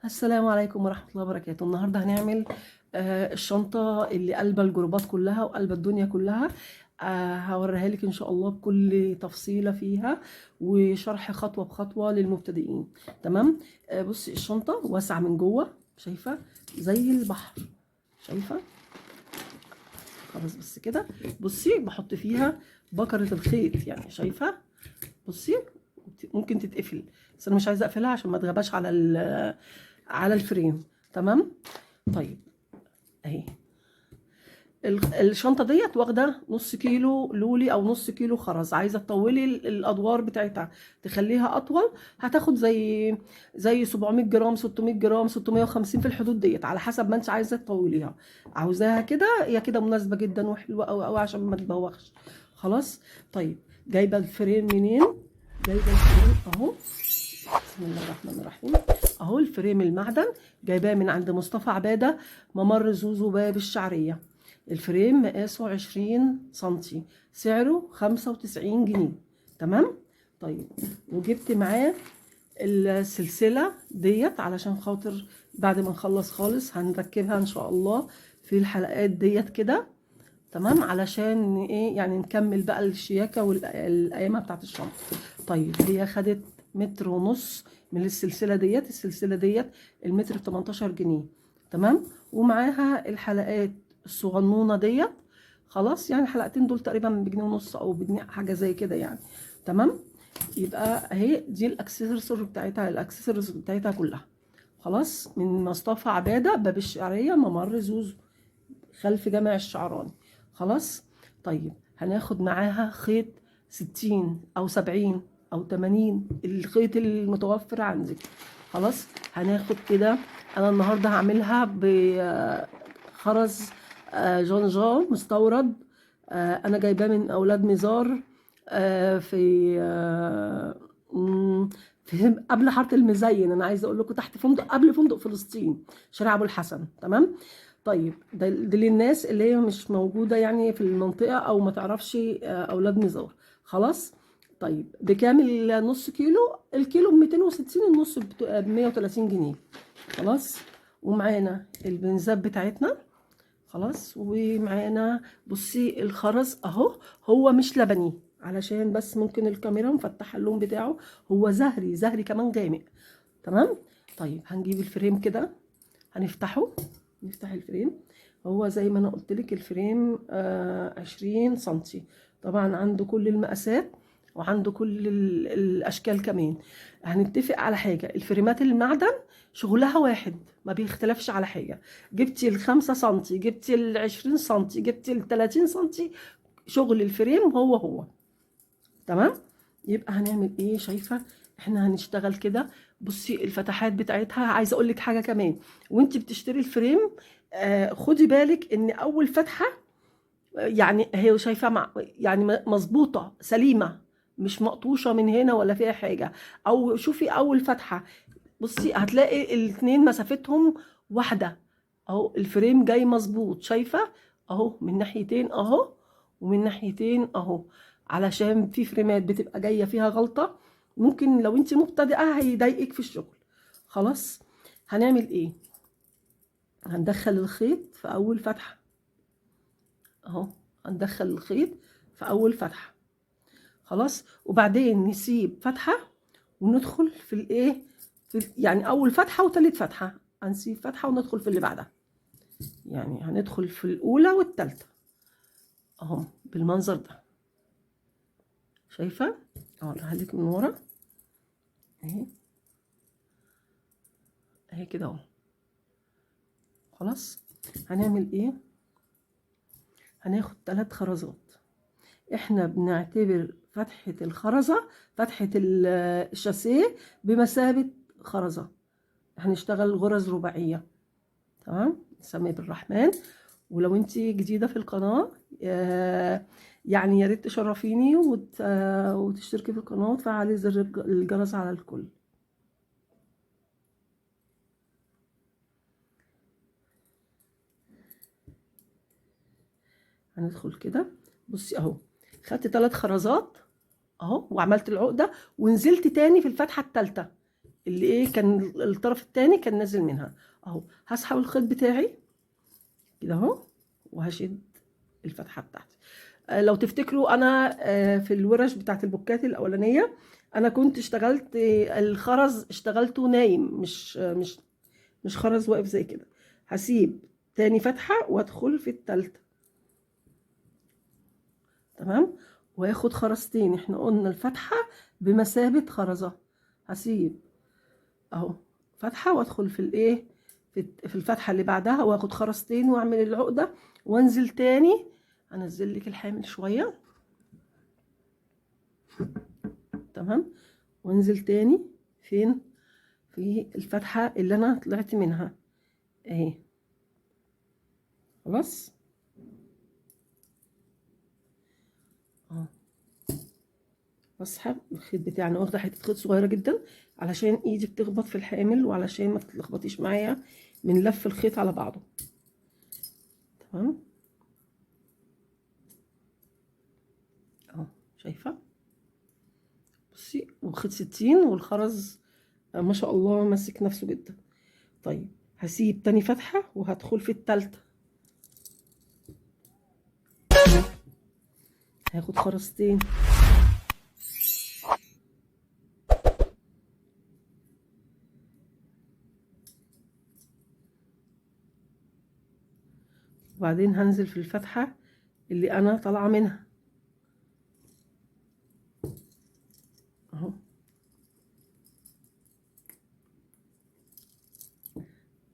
السلام عليكم ورحمة الله وبركاته. النهاردة هنعمل الشنطة اللي قلبة الجروبات كلها وقلبة الدنيا كلها. هوريها لك إن شاء الله بكل تفصيلة فيها وشرح خطوة بخطوة للمبتدئين. تمام. بصي الشنطة واسعة من جوه، شايفة زي البحر، شايفة؟ خلاص بس كده. بصي بحط فيها بكرة الخيط، يعني شايفة؟ بصي ممكن تتقفل، بس انا مش عايزه اقفلها عشان ما تغباش على ال frame. تمام. طيب اهي الشنطة ديت واخده نص كيلو لولي او نص كيلو خرز. عايزه تطولي الادوار بتاعتها تخليها اطول، هتاخد زي 700 جرام، 600 جرام، 650، في الحدود ديت على حسب ما انت عايزه تطوليها. عاوزاها كده هي كده مناسبة جدا وحلوه قوي قوي عشان ما تبوخش. خلاص. طيب جايبه ال frame منين؟ جايبه ال frame اهو، بسم الله الرحمن الرحيم. اهو ال frame المعدن جايباه من عند مصطفى عباده، ممر زوزو باب الشعرية. ال frame مقاسه 20 سنتي، سعره 95 جنيه. تمام. طيب وجبت معاه السلسلة ديت علشان خاطر بعد ما نخلص خالص هنركبها ان شاء الله في الحلقات ديت كده. تمام، علشان ايه؟ يعني نكمل بقى الشياكه والقيمة بتاعت الشنطة. طيب هي خدت متر ونص من السلسلة ديت، السلسلة ديت المتر ب 18 جنيه. تمام. ومعاها الحلقات الصغنونه ديت، خلاص يعني الحلقتين دول تقريبا بجنيه ونص او بجنيه، حاجة زي كده يعني. تمام. يبقى اهي دي الاكسسوارز بتاعتها، الاكسسوارز بتاعتها كلها. خلاص، من مصطفى عباده، باب الشعرية، ممر زوزو، خلف جامع الشعراني. خلاص. طيب هناخد معاها خيط 60 او 70 او 80، الخيط المتوفر عندك. خلاص. هناخد كده، انا النهارده هعملها بخرز جونجان مستورد، انا جايباه من اولاد مزار، في في قبل حارة المزين. انا عايزه اقول لكم تحت فندق، قبل فندق فلسطين، شارع ابو الحسن. تمام. طيب ده للناس اللي هي مش موجودة يعني في المنطقة او ما تعرفش اولاد مزار. خلاص. طيب بكام النص كيلو؟ الكيلو ب 260، النص ب 130 جنيه. خلاص. ومعانا البنزات بتاعتنا. خلاص. ومعانا بصي الخرز اهو، هو مش لبني علشان بس ممكن الكاميرا مفتحة اللون بتاعه، هو زهري، زهري كمان غامق. تمام. طيب هنجيب ال frame كده، هنفتحه، نفتح ال frame. هو زي ما انا قلت لك ال frame 20 سنتي، طبعا عنده كل المقاسات وعنده كل الاشكال كمان. هنتفق على حاجة، الفريمات المعدن شغلها واحد ما بيختلفش على حاجة. جبتي ال5 سنتي، جبتي ال20 سنتي، جبتي ال30 سنتي، شغل ال frame هو هو. تمام. يبقى هنعمل ايه؟ شايفه احنا هنشتغل كده. بصي الفتحات بتاعتها، عايزه اقول لك حاجة كمان وانت بتشتري ال frame، خدي بالك ان اول فتحه يعني هي شايفه مع يعني مظبوطة سليمة، مش مقطوشه من هنا ولا فيها حاجة. او شوفي اول فتحه، بصي هتلاقي الاتنين مسافتهم واحدة اهو، ال frame جاي مظبوط، شايفه اهو من ناحيتين اهو ومن ناحيتين اهو. علشان في فريمات بتبقى جاية فيها غلطه، ممكن لو انت مبتدئة هيضايقك في الشغل. خلاص. هنعمل ايه؟ هندخل الخيط في اول فتحه اهو، هندخل الخيط في اول فتحه. خلاص. وبعدين نسيب فتحه وندخل في الايه، في يعني اول فتحه وتالت فتحه، هنسيب فتحه وندخل في اللي بعدها، يعني هندخل في الاولى والتالتة اهو بالمنظر ده. شايفه؟ اهو هلك من ورا اهي، اهي كده اهو. خلاص. هنعمل ايه؟ هناخد 3 خرزات. احنا بنعتبر فتحة الخرزة، فتحة الشاسيه بمثابة خرزة. هنشتغل غرز رباعية. تمام. نسمي بالرحمن. ولو انت جديدة في القناة، يعني يا ريت تشرفيني وتشتركي في القناة وتفعلي زر الجرس على الكل. هندخل كده، بصي اهو، خدت 3 خرزات اهو وعملت العقدة ونزلت تاني في الفتحة التالتة. اللي ايه كان الطرف التاني كان نازل منها اهو. هسحب الخيط بتاعي كده اهو وهشد الفتحة بتاعتي. لو تفتكروا انا في الورش بتاعت البوكات الاولانية انا كنت اشتغلت الخرز، اشتغلته نايم، مش خرز واقف زي كده. هسيب تاني فتحه وادخل في التالتة، تمام، واخد خرزتين. احنا قلنا الفتحة بمثابة خرزة. هسيب اهو فتحه وادخل في الايه، في الفتحة اللي بعدها، واخد خرزتين واعمل العقدة وانزل تاني. انزل لك الحامل شوية، تمام، وانزل تاني فين؟ في الفتحة اللي انا طلعت منها اهي. خلاص اهو، بسحب الخيط بتاعنا. واخده حتة خيط صغيرة جدا علشان ايدي بتخبط في الحامل وعلشان ما تتلخبطيش معايا من لف الخيط على بعضه، تمام اهو. شايفه؟ بصي، وخيط 60 والخرز ما شاء الله ماسك نفسه جدا. طيب هسيب تاني فتحه وهدخل في التالتة، هاخد خرزتين، وبعدين هنزل في الفتحة اللي انا طالعة منها اهو.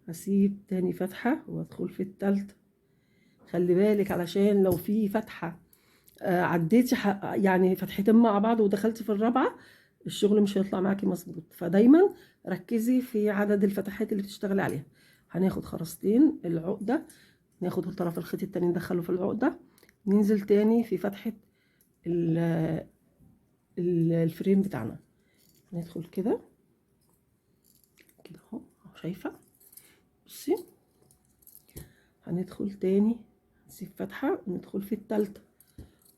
هسيب تاني فتحة وادخل في التالتة. خلي بالك علشان لو في فتحة عديتي يعني فتحتين مع بعض ودخلتي في الرابعة الشغل مش هيطلع معاكي مظبوط. فدايما ركزي في عدد الفتحات اللي بتشتغلي عليها. هناخد خرزتين العقدة، ناخد طرف الخيط التاني ندخله في العقدة، ننزل تاني في فتحة الفريم بتاعنا. ندخل كده كده اهو، شايفة؟ بصي، هندخل تاني، نسيب فتحة وندخل في التالتة.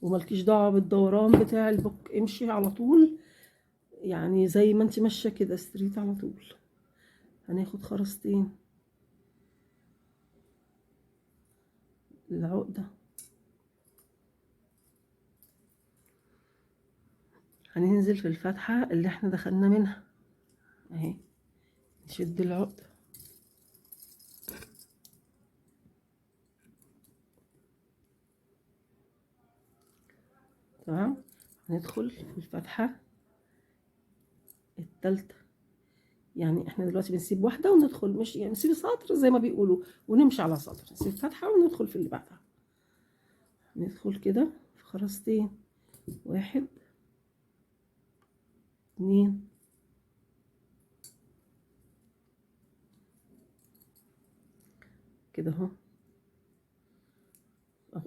وملكيش دعوة بالدوران بتاع البوك، امشي على طول يعني زي ما انت ماشية كده straight على طول. هناخد خرزتين العقدة، هننزل في الفتحة اللي احنا دخلنا منها اهي، نشد العقدة. تمام، هندخل في الفتحة التالتة. يعني احنا دلوقتي بنسيب واحدة وندخل، مش يعني نسيب سطر زي ما بيقولوا ونمشي على سطر، نسيب فتحة وندخل في اللي بعدها. ندخل كده في خرزتين، 1 2 كده اهو.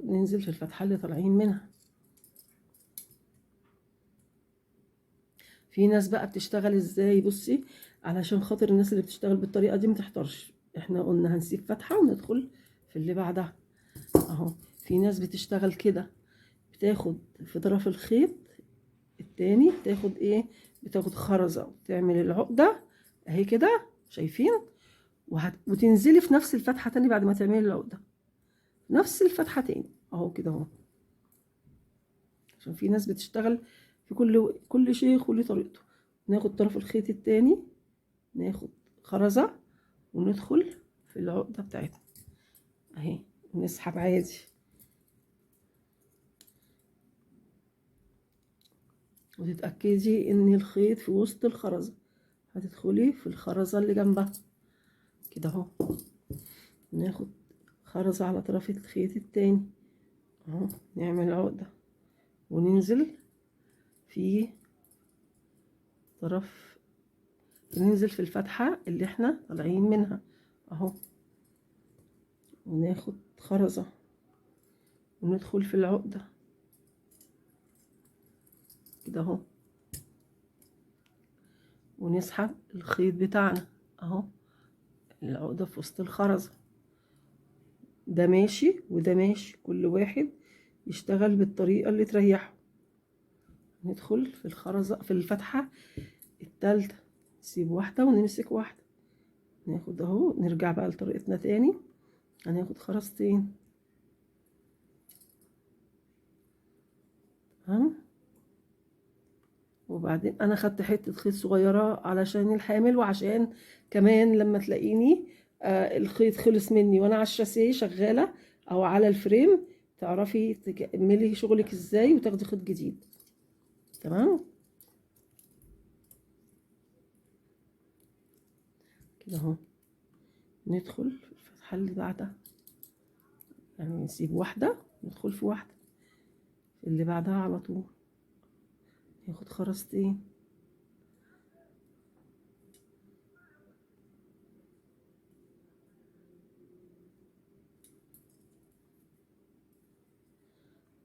ننزل في الفتحة اللي طالعين منها. في ناس بقى بتشتغل ازاي؟ بصي، علشان خاطر الناس اللي بتشتغل بالطريقة دي ما تحترش، احنا قلنا هنسيب فتحة وندخل في اللي بعدها اهو. في ناس بتشتغل كده، بتاخد في طرف الخيط التاني، بتاخد ايه؟ بتاخد خرزة وتعمل العقدة اهي كده، شايفين؟ وتنزلي في نفس الفتحة تاني بعد ما تعملي العقدة، نفس الفتحة تاني اهو كده اهو. عشان في ناس بتشتغل في كل شيخ وليه طريقته. ناخد طرف الخيط التاني، ناخد خرزة وندخل في العقدة بتاعتنا اهي، ونسحب عادي. وتتأكدي ان الخيط في وسط الخرزة، هتدخلي في الخرزة اللي جنبها كده اهو. ناخد خرزة على طرف الخيط التاني اهو، نعمل عقدة وننزل في طرف، ننزل في الفتحة اللي احنا طالعين منها اهو، وناخد خرزة وندخل في العقدة كده اهو، ونسحب الخيط بتاعنا اهو، العقدة في وسط الخرزة. ده ماشي وده ماشي، كل واحد يشتغل بالطريقة اللي تريحه. ندخل في الخرزة في الفتحة التالتة، نسيب واحدة ونمسك واحدة، ناخد اهو، نرجع بقى لطريقتنا تاني، هناخد خرزتين. تمام. وبعدين انا خدت حتة خيط صغيرة علشان الحامل، وعشان كمان لما تلاقيني الخيط خلص مني وانا على الشاسيه شغالة او على ال frame، تعرفي تكملي شغلك ازاي وتاخدي خيط جديد. تمام كده اهو. ندخل في الفتحة اللي بعدها، يعني نسيب واحدة ندخل في واحدة اللي بعدها على طول، ناخد خرزتين.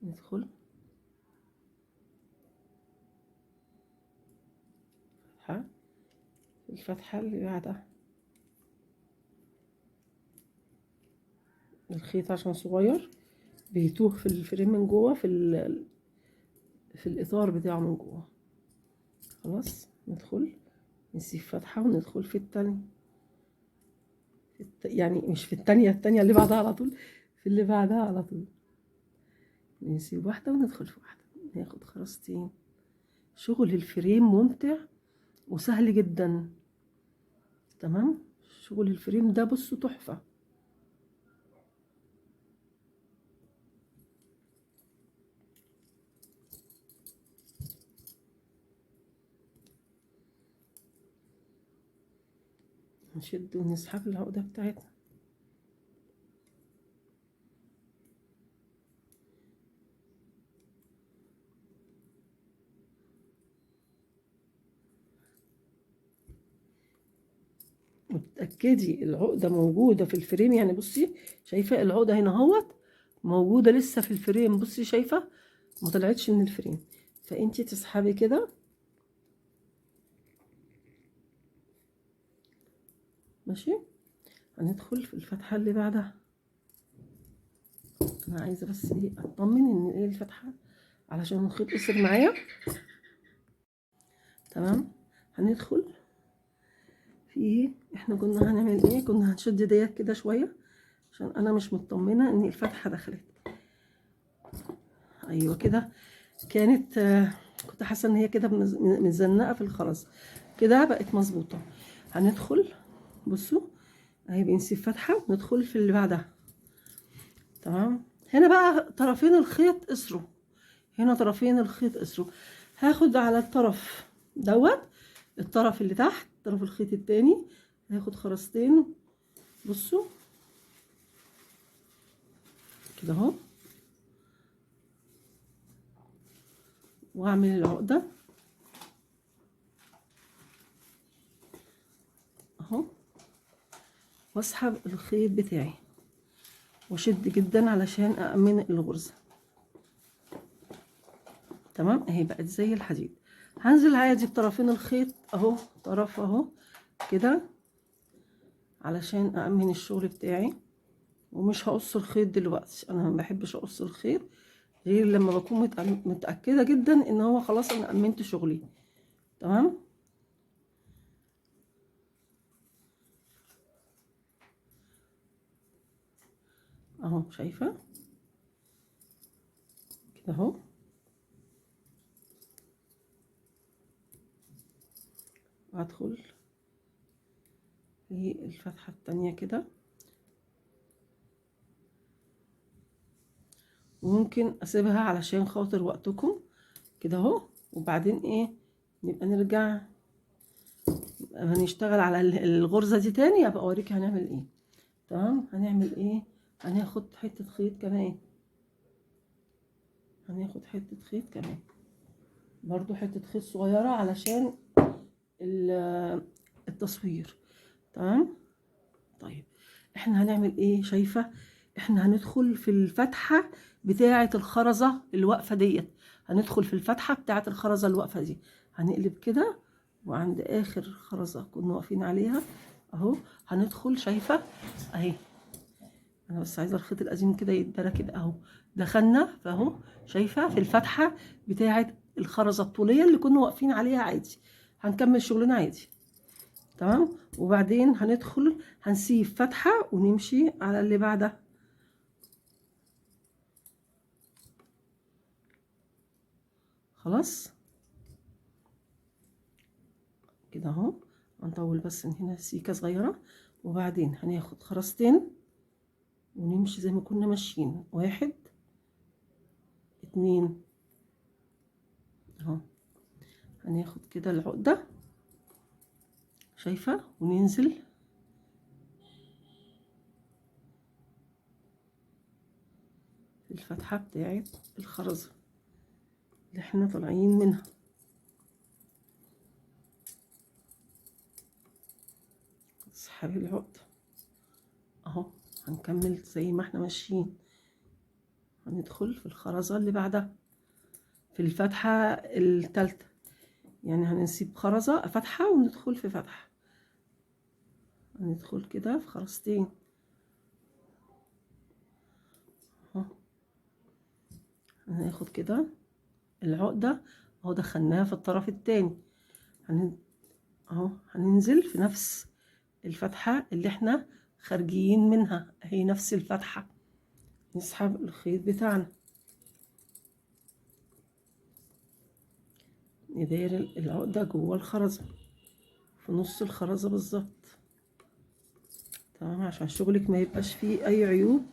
ندخل فتحة الفتحة اللي بعدها. الخيط عشان صغير بيتوه في الفريم من جوه، في الإطار بتاعه من جوه. خلاص ندخل نسيب فتحة وندخل في التانية، يعني مش في التانية، التانية اللي بعدها على طول، في اللي بعدها على طول. نسيب واحدة وندخل في واحدة، ناخد خرزتين. شغل ال frame ممتع وسهل جدا. تمام. شغل ال frame ده بصوا تحفة. نشد ونسحب العقدة بتاعتنا. وتتأكدي العقدة موجودة في ال frame، يعني بصي شايفة العقدة هنا اهوت موجودة لسه في ال frame، بصي شايفة ما طلعتش من ال frame، فانتي تسحبي كده. ماشي. هندخل في الفتحة اللي بعدها. انا عايزة بس ايه اطمن ان ايه الفتحة علشان الخيط قصر معايا. تمام. هندخل في احنا كنا هنعمل ايه، كنا هنشد ديت كده شوية عشان انا مش مطمنة ان الفتحة دخلت. ايوه كده كانت، كنت حاسة ان هي كده متزنقة في الخرز، كده بقت مظبوطة. هندخل بصوا اهي بنسيب فتحة وندخل في اللي بعدها. تمام. هنا بقى طرفين الخيط قصروا، هنا طرفين الخيط قصروا. هاخد على الطرف دوت، الطرف اللي تحت طرف الخيط التاني، هاخد خرزتين. بصوا كده اهو، واعمل العقدة اهو، واسحب الخيط بتاعي واشد جدا علشان أأمن الغرزة. تمام اهي بقت زي الحديد. هنزل عادي بطرفين الخيط اهو، طرف اهو كده علشان أأمن الشغل بتاعي، ومش هقص الخيط دلوقتي. انا ما بحبش اقص الخيط غير لما بكون متأكدة جدا ان هو خلاص انا أمنت شغلي. تمام. اهو شايفة كده اهو. وهدخل في الفتحة التانية كده، وممكن اسيبها علشان خاطر وقتكم كده اهو، وبعدين ايه نبقى نرجع هنشتغل على الغرزة دي تاني، ابقى اوريك هنعمل ايه. تمام. هنعمل ايه، هناخد حتة خيط كمان، هناخد حتة خيط كمان برضو، حتة خيط صغيرة علشان التصوير. تمام. طيب احنا هنعمل ايه، شايفة احنا هندخل في الفتحة بتاعة الخرزة الواقفة ديت، هندخل في الفتحة بتاعة الخرزة الواقفة دي، هنقلب كده وعند اخر خرزة كنا واقفين عليها اهو هندخل. شايفة اهي، انا بس عايزة الخيط القديم كده يتدرى كده اهو، دخلنا فاهو شايفة في الفتحة بتاعة الخرزة الطولية اللي كنا واقفين عليها عادي. هنكمل شغلنا عادي. تمام. وبعدين هندخل هنسيب فتحة ونمشي على اللي بعدها. خلاص كده اهو. هنطول بس من هنا سيكة صغيرة، وبعدين هناخد خرزتين ونمشي زي ما كنا ماشيين، 1 2 اهو. هناخد كده العقدة شايفة، وننزل في الفتحة بتاعت الخرزة اللي احنا طالعين منها. اسحبي العقدة اهو. هنكمل زي ما احنا ماشيين، هندخل في الخرزة اللي بعدها في الفتحة التالتة، يعني هنسيب خرزة فتحة وندخل في فتحة، هندخل كده في خرزتين اهو. هناخد كده العقدة اهو، دخلناها في الطرف التاني، اهو هننزل في نفس الفتحة اللي احنا خارجين منها، هي نفس الفتحة. نسحب الخيط بتاعنا، ندير العقدة جوه الخرزة في نص الخرزة بالظبط، تمام، عشان شغلك ما يبقاش فيه اي عيوب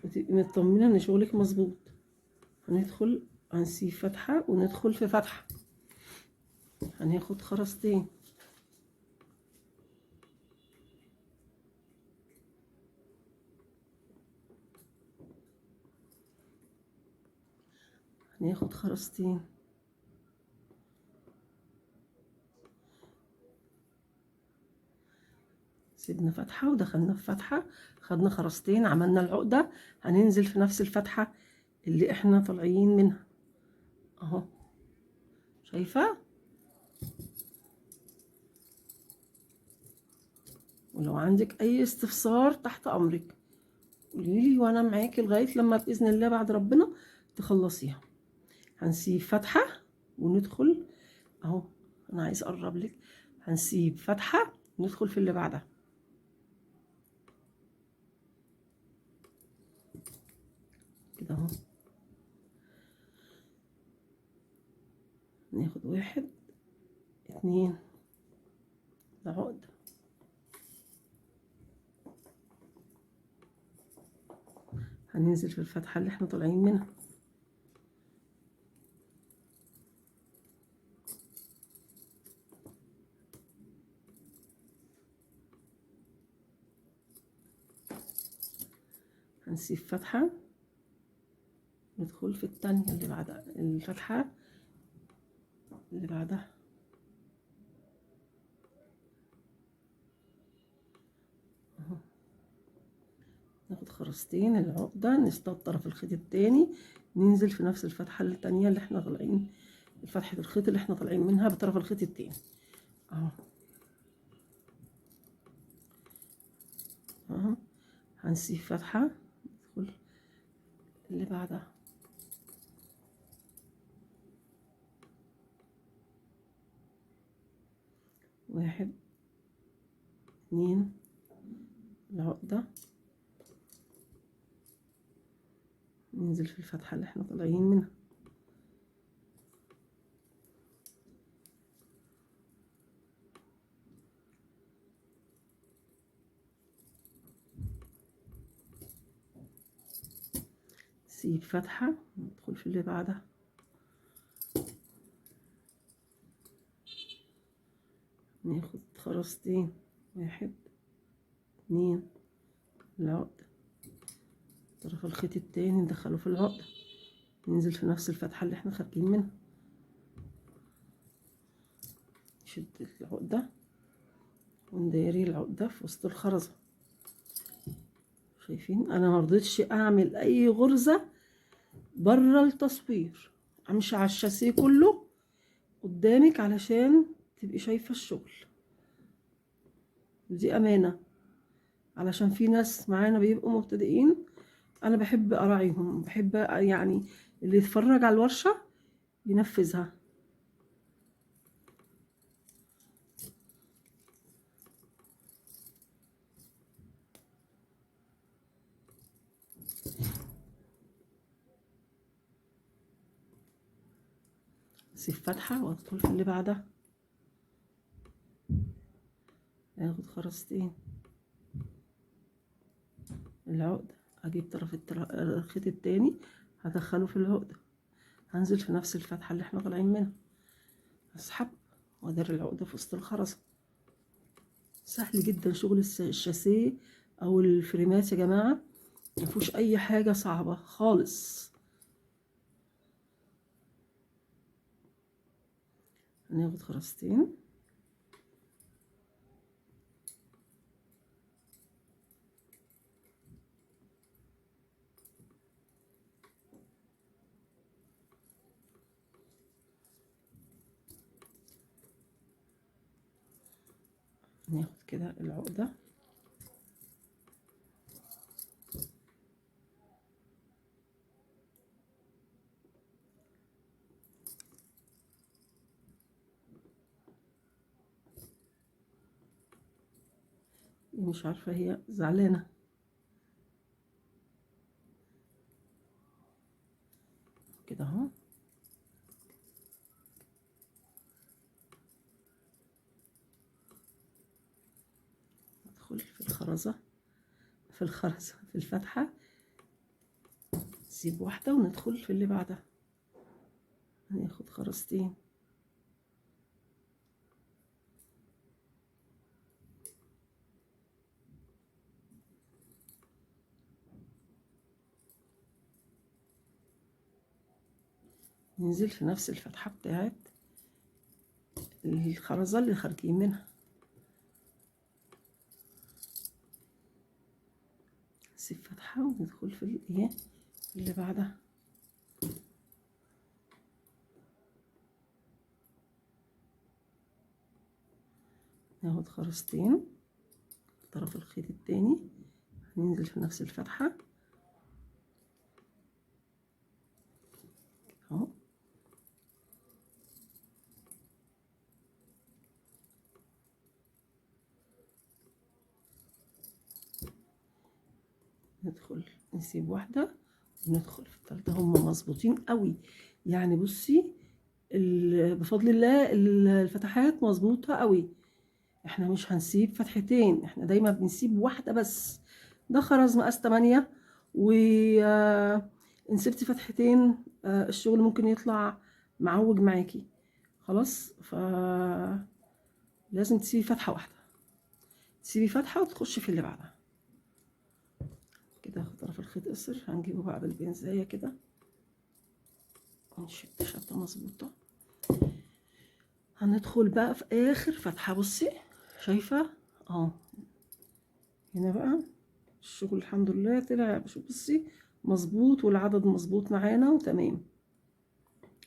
وتبقي مطمنة ان شغلك مظبوط. هندخل هنسيب فتحة وندخل في فتحة، هناخد خرزتين هناخد خرزتين سيبنا فتحة ودخلنا في فتحة، خدنا خرزتين، عملنا العقدة، هننزل في نفس الفتحة اللي احنا طالعين منها اهو، شايفة؟ ولو عندك اي استفسار تحت امرك قوليلي وانا معاكي لغاية لما باذن الله بعد ربنا تخلصيها. هنسيب فتحة وندخل اهو، انا عايز اقرب لك، هنسيب فتحة وندخل في اللي بعدها. كده اهو، ناخد 1 2 عقدة، هننزل في الفتحة اللي احنا طالعين منها. هنسيب فتحة ندخل في التانية اللي بعدها، الفتحة اللي بعدها. اهو، ناخد خرزتين العقدة، نصطاد طرف الخيط التاني، ننزل في نفس الفتحة التانية اللي احنا طالعين، فتحة الخيط اللي احنا طالعين منها بطرف الخيط التاني اهو. اهو هنسيب فتحة ندخل اللي بعدها. واحد 2 العقدة، ننزل في الفتحة اللي احنا طالعين منها. نسيب فتحة ندخل في اللي بعدها. ناخد خرزتين، 1 2 العقدة، طرف الخيط التاني ندخله في العقدة، ننزل في نفس الفتحة اللي احنا خارجين منها، نشد العقدة ونداري العقدة في وسط الخرزة. شايفين؟ انا مرضتش اعمل اي غرزة بره التصوير، امشي على الشاسيه كله قدامك علشان تبقي شايفة الشغل، ودي امانة علشان في ناس معانا بيبقوا مبتدئين، انا بحب اراعيهم، بحب يعني اللي يتفرج على الورشة ينفذها. اسيب فتحة وادخل في اللي بعدها، اخد خرزتين. العقدة اجيب طرف الخيط التاني هدخله في العقدة، هنزل في نفس الفتحة اللي احنا طالعين منها، اسحب وادر العقدة في وسط الخرزة. سهل جدا شغل الشاسيه او الفريمات يا جماعة، مفيهوش اي حاجة صعبة خالص. هناخد خرزتين، ناخد كده العقدة، مش عارفة هي زعلانة. كده اهو. ادخل في الخرزة، في الخرزة في الفتحة، نسيب واحدة وندخل في اللي بعدها، هناخد خرزتين. ننزل في نفس الفتحة بتاعت الخرزة اللي خارجين منها، نسيب فتحة وندخل في الايه اللي بعدها. ناخد خرزتين طرف الخيط التاني، هننزل في نفس الفتحة اهو. ندخل نسيب واحدة وندخل في التالتة. هم مظبوطين قوي يعني. بصي بفضل الله الفتحات مظبوطة قوي. احنا مش هنسيب فتحتين، احنا دايما بنسيب واحدة بس. ده خرز مقاس 8، و ان سبتي فتحتين الشغل ممكن يطلع معوج معاكي خلاص. ف لازم تسيبي فتحة واحدة، تسيبي فتحة وتخشي في اللي بعدها كده. طرف الخيط قصر، هنجيبه بقى بالبنزاية كده ونشد شدة مظبوطة. هندخل بقى في اخر فتحة. بصي شايفة اهو هنا بقى الشغل الحمد لله طلع، بصي مظبوط والعدد مظبوط معانا وتمام.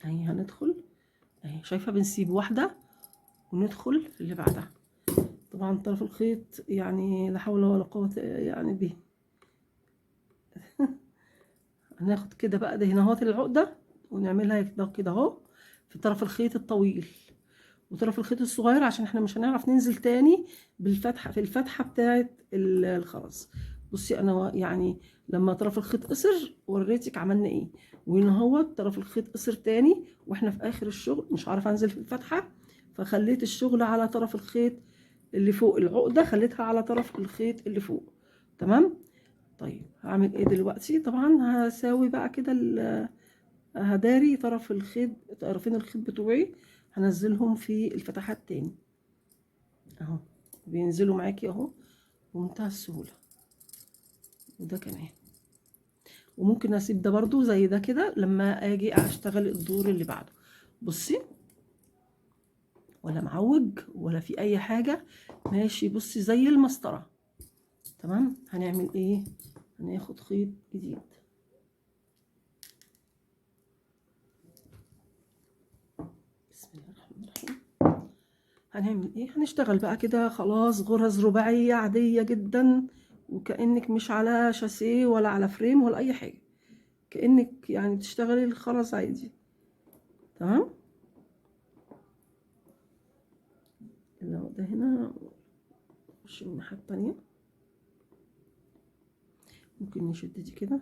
اهي هندخل اهي، شايفة بنسيب واحدة وندخل في اللي بعدها. طبعا طرف الخيط يعني لا حول ولا قوة يعني به. هناخد كده بقى ده هنا اهوت العقدة ونعملها كده اهو في طرف الخيط الطويل وطرف الخيط الصغير، عشان احنا مش هنعرف ننزل تاني بالفتحة في الفتحة بتاعة الخرز. بصي انا يعني لما طرف الخيط قصر وريتك عملنا ايه، وهنا هو طرف الخيط قصر تاني واحنا في اخر الشغل مش عارفه انزل في الفتحة، فخليت الشغل على طرف الخيط اللي فوق العقدة، خليتها على طرف الخيط اللي فوق. تمام. طيب هعمل ايه دلوقتي؟ طبعا هساوي بقى كده، هداري طرف الخيط، طرفين الخيط بتوعي هنزلهم في الفتحات تاني اهو، بينزلوا معاكي اهو بمنتهى السهولة. وده كمان، وممكن اسيب ده برضو زي ده كده لما اجي اشتغل الدور اللي بعده. بصي ولا معوج ولا في اي حاجة، ماشي بصي زي المسطرة. تمام. هنعمل ايه؟ هناخد خيط جديد. بسم الله الرحمن الرحيم. هنعمل ايه؟ هنشتغل بقى كده خلاص غرز رباعية عادية جدا، وكأنك مش على شاسيه ولا على فريم ولا اي حاجة، كأنك يعني بتشتغلي الخرز عادي. تمام. العقدة هنا نخش من الناحية التانية، ممكن نشد دي كده.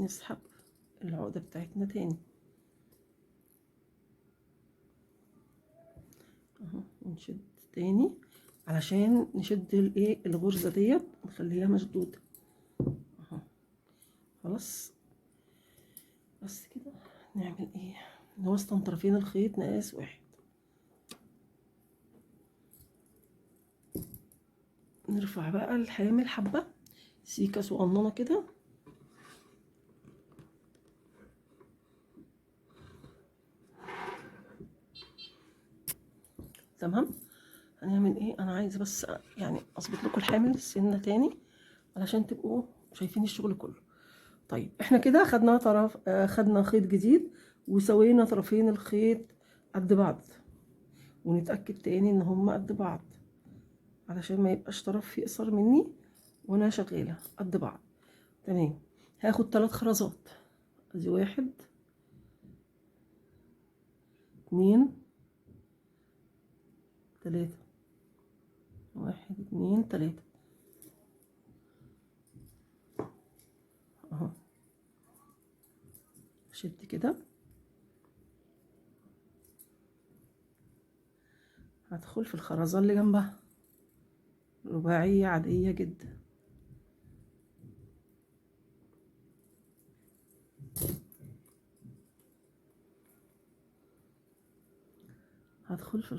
نسحب العقدة بتاعتنا تاني اهو، ونشد تاني علشان نشد الايه الغرزة ديت نخليها مشدودة اهو. خلاص بس كده. نعمل ايه؟ نوسطن طرفين الخيط مقاس واحد، نرفع بقى الحامل حبة سيكة صغننة كده، تمام. هنعمل ايه؟ انا عايزه بس يعني اظبط لكم الحامل سنة تاني علشان تبقوا شايفين الشغل كله. طيب احنا كده خدنا طرف، خدنا خيط جديد وسوينا طرفين الخيط قد بعض، ونتاكد تاني ان هما قد بعض علشان ما يبقاش طرف فيه اقصر مني وانا شغالة قد بعض. تمام. هاخد 3 خرزات، ادي 1 2 3، 1 2 3 اهو. شد كده، هدخل في الخرزة اللي جنبها، رباعية عادية جدا. هدخل في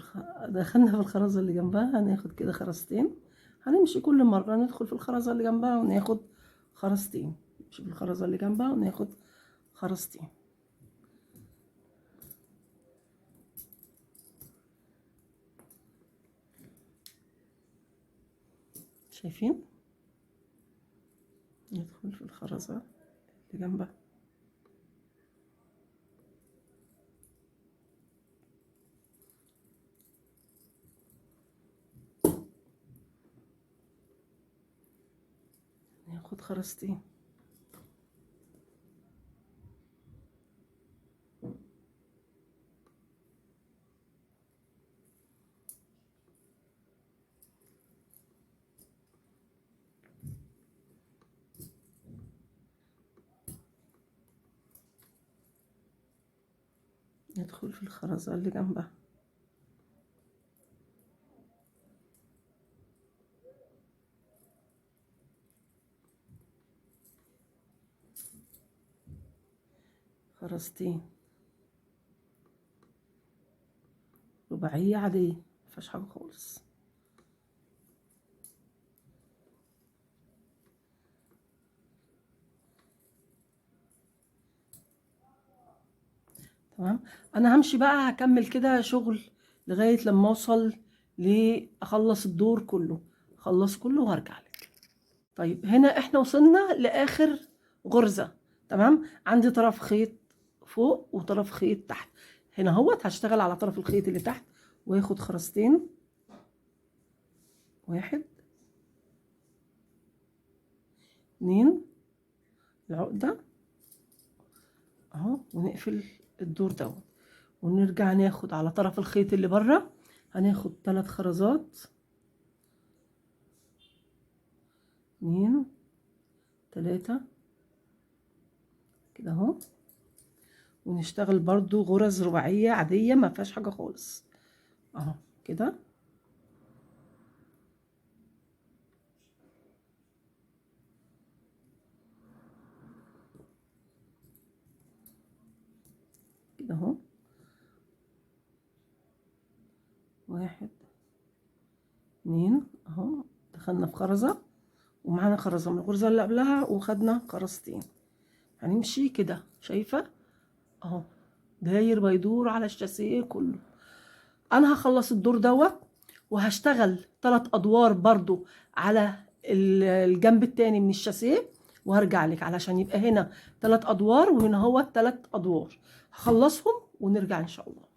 دخلنا في الخرزة اللي جنبها، هناخد كده خرزتين، هنمشي كل مرة ندخل في الخرزة اللي جنبها وناخد خرزتين، نمشي في الخرزة اللي جنبها وناخد خرزتين. شايفين؟ ندخل في الخرزة اللي جنبها، ناخد خرزتين. ندخل في الخرزة اللي جنبها، خرزتين، رباعية عادية مفيهاش حاجة خالص. تمام. انا همشي بقى، هكمل كده شغل لغاية لما اوصل لاخلص الدور كله، اخلص كله وهرجع لك. طيب هنا احنا وصلنا لاخر غرزة. تمام. عندي طرف خيط فوق وطرف خيط تحت. هنا اهوت هشتغل على طرف الخيط اللي تحت واخد خرزتين، 1 2 العقدة اهو، ونقفل الدور دوت، ونرجع ناخد على طرف الخيط اللي بره، هناخد 3 خرزات، 2 3 كده اهو، ونشتغل برضو غرز رباعية عادية ما فيهاش حاجة خالص اهو كده. كده اهو، 1 2 اهو، دخلنا في خرزة ومعانا خرزة من الغرزة اللي قبلها وخدنا خرزتين. هنمشي كده، شايفة اهو، داير بيدور على الشاسيه كله. انا هخلص الدور دوت وهشتغل 3 ادوار برضو على الجنب التاني من الشاسيه وهرجع لك، علشان يبقى هنا 3 ادوار وهنا هو 3 ادوار. هخلصهم ونرجع ان شاء الله.